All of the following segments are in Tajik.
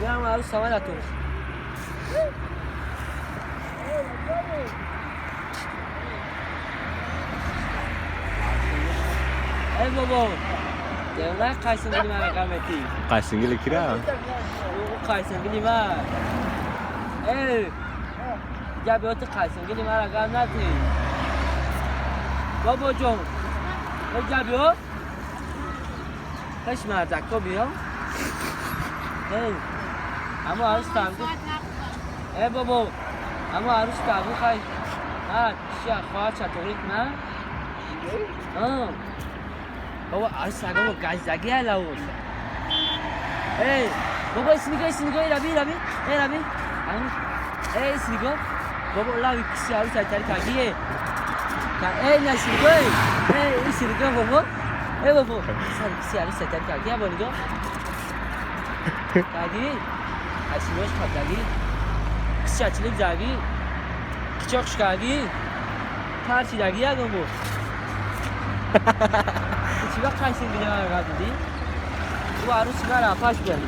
Биям арӯс самадатон. Эй бобо, девона қайсингили ман рақамети. Қайсингили кира? Қайсингили ман. Эй, я биёти қайсингили ман рақам нати. Бобо ҷон, эй ҷа биё. Хеш мардакко биё. Эй, амо арӯс тамгу. Эй бобо, амо арӯс тамгу хай. А, чия хоҳар чатоғрик на? А. Бобо арӯс сагамо газдаги айлаву. Эй, бобо исниго исниго раби раби. Эй раби. Эй исниго. Бобо лави киси арӯс айтари кагие. Эй на исниго. Эй исниго бобо. Эй бобо. Сар киси арӯс айтари кагие бо ниго. Каги. Асинош каги. Киси ачилик заги. Кичоқш каги. Тарчи даги ягон бо. Чӣ вақт қайсингили ман рақам дидӣ? Ӯ арӯси ман апаш буд.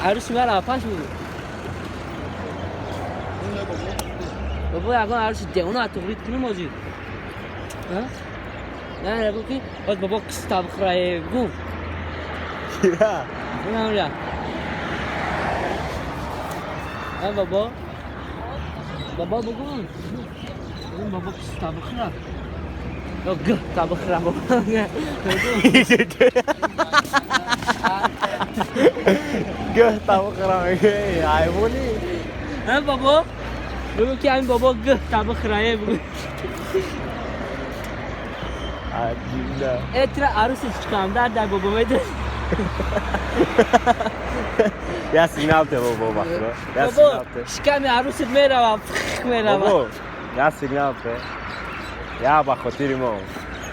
Арӯси ман апаш буд. Бобо ягон арӯси девона туғрит кунем ҳозир. Не, не ки боз бобо киста бихӯрае гум. Кира? Инамра. Э бобо. Бобо бугун. Бобо киста бихӯра. Г та бихӯра бобо. Г та бихӯра мега ҳайвони. Э бобо. Бигӯ ки ҳамин бобо г та бихӯрае бугӯ. Аҷибда. Э тира арӯси чикамдар дар бобо медон. Я сигнал те бобо бахро. Я Бобо сигнал те. шиками арӯсит мерава, мерава. Бобо, я сигнал те. Я ба хотири мо.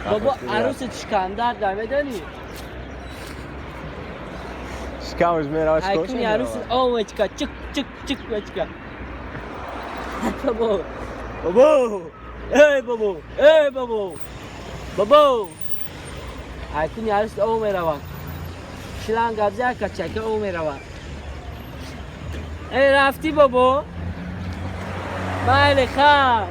Бобо арӯсит шикамдар дар медонӣ? Шикамаш мерава шикамаш. Айкуни арӯсит омечка чик чик чик мечка. Бобо. Бобо. Эй бобо. Эй бобо. Бобо. Айкуни арӯсит о мерава. Шланг абза качака о мерава. Эй рафтӣ бобо? Майли ха.